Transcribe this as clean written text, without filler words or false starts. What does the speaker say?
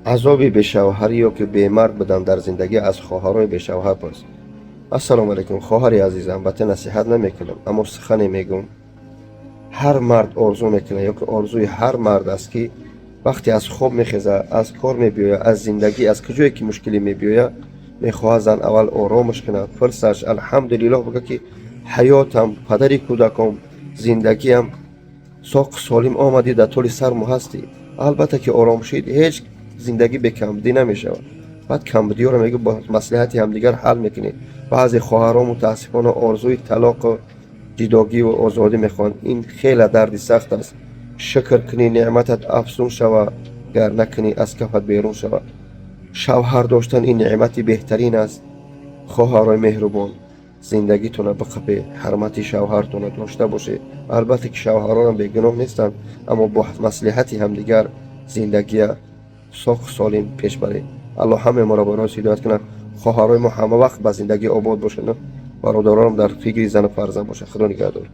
Азоби бешавҳарӣ ё ки бемард будан дар зиндагӣ аз хоҳарои бешавҳар пурс. Ассалому алайкум, хоҳари азизам, ба ту насиҳат намекунам, аммо сухане мегӯм. Ҳар мард орзу мекунад ё ки орзуи ҳар мард аст, ки вақте аз хоб мехезад, аз кор мебиёяд, аз зиндагӣ, аз куҷое ки мушкилӣ мебиёяд, мехоҳад зан аввал оромаш кунад, пурсаш, алҳамдулиллоҳ бигӯяд, ки ҳаётам, падари кӯдаком, зиндагиам соқу солим омадӣ, дар тӯли сарму ҳастӣ. Албатта ки ором шид, ҳеҷ зиндагӣ бекамбудӣ намешавад. Баъд камбудиёро мегӯ, бо маслиҳати ҳамдигар ҳал мекунӣ. Баъзе хоҳарон мутаассифона орзуи талоқу ҷудогиву озодӣ мехоҳанд. Ин хеле дарди сахт аст. Шукр кунӣ, неъматат афзун шава, гар накунӣ, аз кафат берун шава. Шавҳар доштан ин неъмати беҳтарин аст. Хоҳарои меҳрубон, зиндагитона биқапе, ҳурмати шавҳартона дошта бошед. Албатта ки шавҳаронам бегуноҳ нестанд, аммо бо маслиҳати ҳамдигар зиндагия соқу солим пеш баред. Аллоҳ ҳамаи моро ба рост ҳидоят кунад. Хоҳарои мо ҳама вақт ба зиндагӣ обод бошанд, бародаронам дар фикри зану фарзанд бошанд. Худо нигаҳдор.